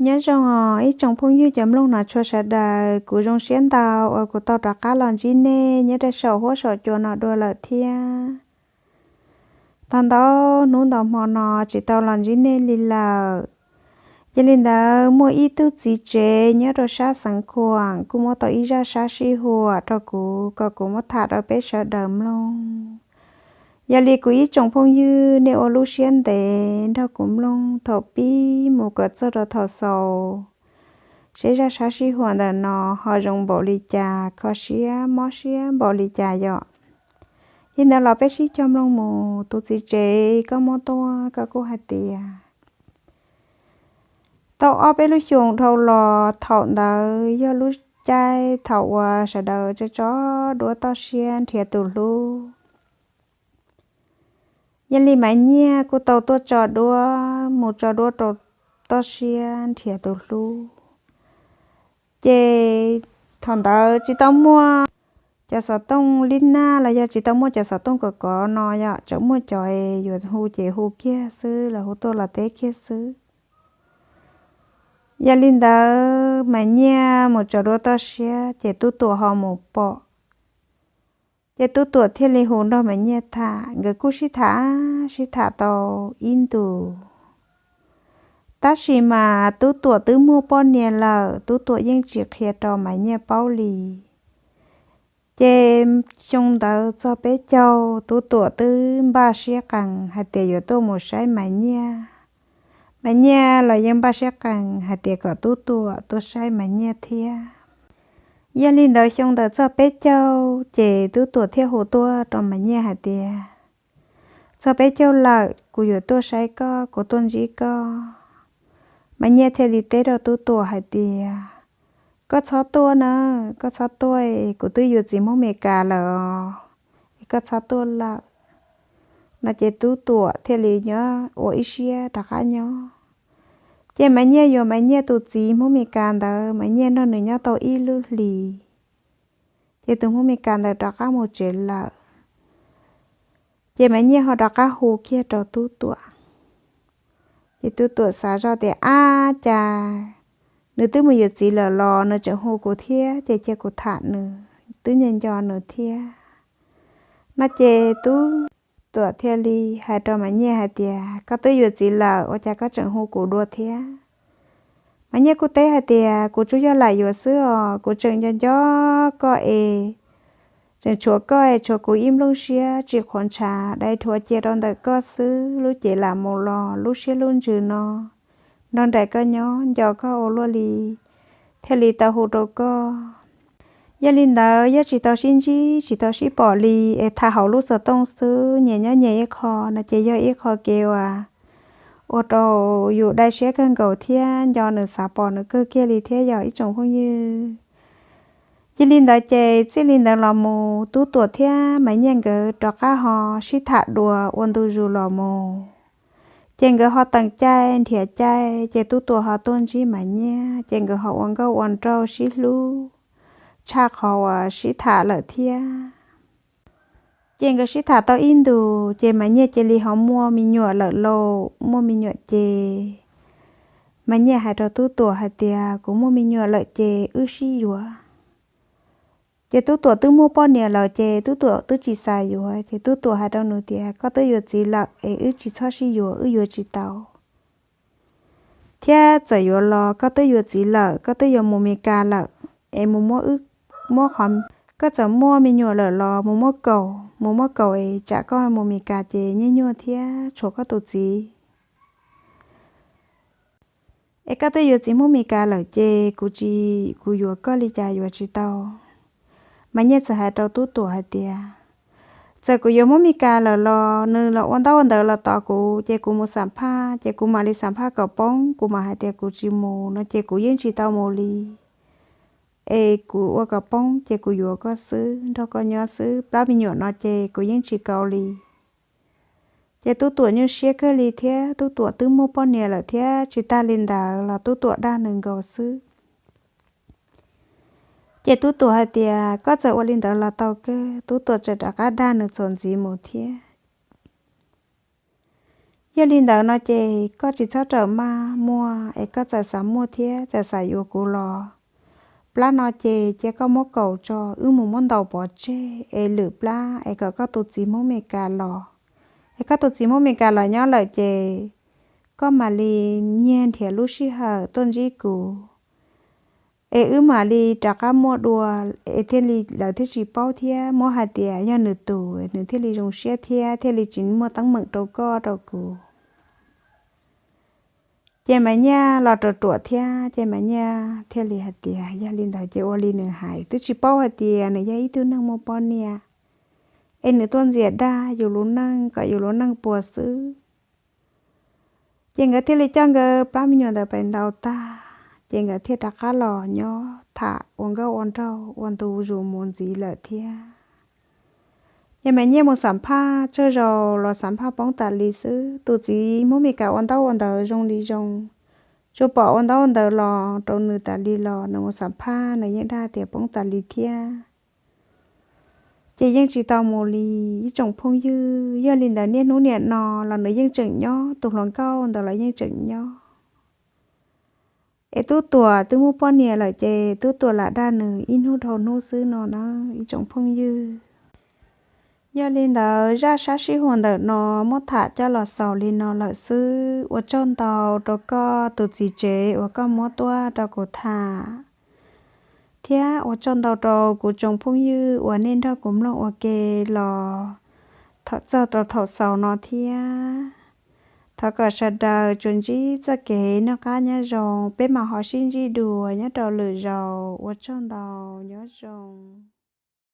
Nyob zoo os ib tsoom phooj ywg cov mloog no tshua sawv daws, kuv zoo siab ntau uas kuv tau rov qab los ntsib nej nyob rau saum huab saum cua no dua lawm thiab. Tau ntau hnub ntau hmo no tsis tau los ntsib nej li lawm. Yog li ntawd muaj ib tug txiv tsev nyob rau sab xeev Khuam kuj muab tau ib zaj sab sij huam rau kuv kom kuv muab tham rau peb sawv daws mloog. Yog li kuv ib tsoom phooj ywg nej ua lub siab ntev nrog kuv mloog thaum pib mus kom txog rau thaum xaus, seb zaj sab sij huam ntawm no ho zoo npaum li cas, kho siab mob siab npaum li cas yom. Li ntawd los peb sib cog mloog mus. Tus txiv tsev koj muab tuaj koj kuj hais tias tau ob peb lub xyoos dhau los, thaum ntawd yog lub caij thaum uas sawv daws tso tso duab toj siab nrhiav tus hlub. Yog li Maiv Nyiaj kuj tau tuaj tso duab, mus tso duab rau toj siab nrhiav tus hlub. Ces thaum ntawd tsis tau muaj cov xov tooj lib naj los yog tsis tau muaj cov xov tooj kom kov no yom, tseem muaj cov yuav hu ces hu kiag xwb, los hu tuaj los teb kiag xwb. Yog li ntawd Maiv Nyiaj mus tso duab toj siab ces Tub Tuam ho mus pom. Ces Tub Tuam thiaj li hu nrog Maiv Nyiaj tham, nkawd kuj sib tham sib tham tau ib ntus. Tab sis mas Tub Tuam twb muaj poj niam lawm, Tub Tuam yeej tsis qhia rau Maiv Nyiaj paub li. Ces xyoo ntawd txog peb caug, Tub Tuam twb npaj siab qees hais tias yuav tuaj mus saib Maiv Nyiaj. Maiv Nyiaj los yeej npaj siab qees hais tias kom Tub Tuam tuaj saib Maiv Nyiaj thiab. Yog li ntawd xyoo ntawd txog peb caug ces Tub Tuam thiaj hu tuaj rau Maiv Nyiaj hais tias, txog peb caug lawm, kuv yuav tuaj saib koj, kuv tuaj ntsib koj. Maiv Nyiaj thiaj li teb rau Tub Tuam hais tias, koj txhob tuaj na, koj txhob tuaj, kuv twb yuav txiv Hmoob Mes Kas lawm os, es koj txhob tuaj lawm. No ces Tub Tuam thiaj li nyob ua ib siab rov qab nyob. Ces Maiv Nyiaj yuav Maiv Nyiaj tus txiv Hmoob Mes Kas ntawd, Maiv Nyiaj nrog nws nyob tau ib lub hlis, ces tus Hmoob Mes Kas ntawd rov qab mus tsev lawm. Ces Maiv Nyiaj ho rov qab hu kiag rau Tub Tuam. Ces Tub Tuam xav zoj tias, ab, cas nws twb mus yuav txiv lawm los nws tseem hu kuv thiab, ces cia kuv tham nws, twb nco nco nws thiab. No ces Tub Tuam thiaj li hais rau Maiv Nyiaj hais tias, koj twb yuav txiv lawm ua cas koj tseem hu kuv dua thiab? Maiv Nyiaj kuj teb hais tias, kuv tsuas yog lam yuav xwb os, kuv tseem nco nco koj es, tseem tshuav koj es tshuav kuv ib nplooj siab tsis qhuav ntshav dai dhuav cia rau ntawm koj xwb, lub cev lam mus los lub siab lub ntsws no nrog nraim koj nyob nco koj ua luaj li thiaj li tau hu rau koj. Yog li ntawd yog tsis tau sib ntsib tsis tau sib pom li es tham hauv lub xov tooj xwb, nyias nyob nyias ib qho no ces yog ib qho kev uas ua rau yus dai siab kawg nkaus thiab nco nws xav pom nws kawg kiag li thiab yog ib tsoom phooj ywg. Yog li ntawd ces txij li ntawd los mus Tub Tuam thiab Maiv Nyiaj nkawd rov qab ho sib tham dua ua ntu zus los mus. Ces nkawd ho teem caij nrhiav caij ces Tub Tuam ho tuaj ntsib Maiv Nyiaj ces nkawd ho ua nkauj ua nraug sib hlub tshaj qhov uas sib tham lawm thiab. Ces nkawd sib tham tau ib ntus ces Maiv Nyiaj cia li ho muaj me nyuam lawm lauj, muaj me nyuam ces Maiv Nyiaj hais rau Tub Tuam hais tias, kuv muaj me nyuam lawm ces wb sib yuav. Ces Tub Tuam twb muaj poj niam lawm ces Tub Tuam twb tsis xav yuav, ces Tub Tuam hais rau nws tias, koj twb yuav txiv lawm es wb tsis txhob sib yuav, wb yuav tsis tau. Thiab txawm yuav los koj twb yuav txiv lawm, koj twb yuav mus Mes Kas lawm, es mus muab wb, muab qhov, koj txawm muaj me nyuam lawm los mus muab kaus, mus muab kaus es tsam koj mus Mes Kas ces nyuaj nyuaj thiab tshuav koj tus txiv. Es koj twb yuav txiv Hmoob Mes Kas lawm ces kuv tsis, kuv yuav koj li cas yuav tsis tau. Maiv Nyiaj txawm hais rau Tub Tuam hais tias, txawm kuv yuav Hmoob Mes Kas lawm los nws los ua ntaub ua ntawv los tos kuv ces kuv mus xam phaj ces kuv mam li xam phaj kom poob, kuv mam hais tias kuv tsis mus no ces kuv yeej tsis tau mus li. Es kuv ua kom poob ces kuv yuav koj xwb, nrog koj nyob xwb, plab me nyuam no ces kuv yeej tsis kaus li. Ces Tub Tuam nyuaj siab kawg li thiab Tub Tuam twb muaj poj niam lawm thiab, tsis tag li ntawd los Tub Tuam dag nws nkaus xwb. Ces Tub Tuam hais tias, koj txawm ua li ntawd los tau kawg. Tub Tuam txawm rov qab dag nws txuas ntxiv mus thiab. Yog li ntawd no ces koj tsis txhob rawm maj muaj es koj txawm xav muaj thiab txawm xav yuav kuv los, plab no ces cia koj muab kaus tso, wb mus muab ntaus pov tseg es lwm plab es kom koj tus txiv Hmoob Meskas los. Es koj tus txiv Hmoob Meskas los nyob lawm ces koj mam li nyiag nrhiav lub sij hawm tuaj ntsib kuv, es wb mam li rov qab muaj dua, es thiaj li lawv thiaj tsis paub thiab muab hais tias yog nws tus nws thiaj li zoo siab thiab thiaj li tsis muaj teeb meem rau koj rau kuv. Ces Maiv Nyiaj los ruam ruam thiab ces Maiv Nyiaj thiaj li hais tias yog li ntawd ces ua li nws hais. Twb tsis paub hais tias nws yog ib tug neeg muaj poj niam, es nws tuaj ntxias dag yus lub neej kom yus lub neej puas xwb. Ces nkawd thiaj li coj nkawd plab me nyuam ntawd pais ntaus tag ces nkawd thiaj rov qab los nyob tham ua nkauj ua nraug ua ntu zus mus ntxiv lawm thiab. Ces Maiv Nyiaj mus xam phaj tsawg zaus los xam phaj poob tas li xwb. Tus txiv Hmoob Meskas ua ntaub ua ntawv zoo li zoo, tsuas pom ua ntaub ua ntawv los rau nws tas li los nws mus xam phaj nws yeej dag tias poob tas li thiab. Ces yeej tsis tau mus li ib tsoom phooj ywg. Yog li ntawd niaj hnub niam no los nws yeej tseem nyob, tus hluas nkauj ntawd los yeej tseem nyob. Es Tub Tuam twb muaj poj niam lawm ces Tub Tuam lam dag nws ib hnub dhau hnub xwb no na ib tsoom phooj ywg. Yog li ntawd zaj sab sib huam ntawm no muab tham coj los xaus li no lawm xwb. Ua tsaug ntau rau koj tus txiv tsev uas koj muab tuaj rau kuv tham, thiab ua tsaug ntau rau kuv tsoom phooj ywg uas nej nrog kuv mloog ua ke los txog rau thaum xaus no thiab. Thov kom sawv daws tsuas ntsib txoj kev noj qab nyob zoo, peb mam ho sib ntsib dua nyob rau lwm zaus. Ua tsaug ntau, nyob zoo.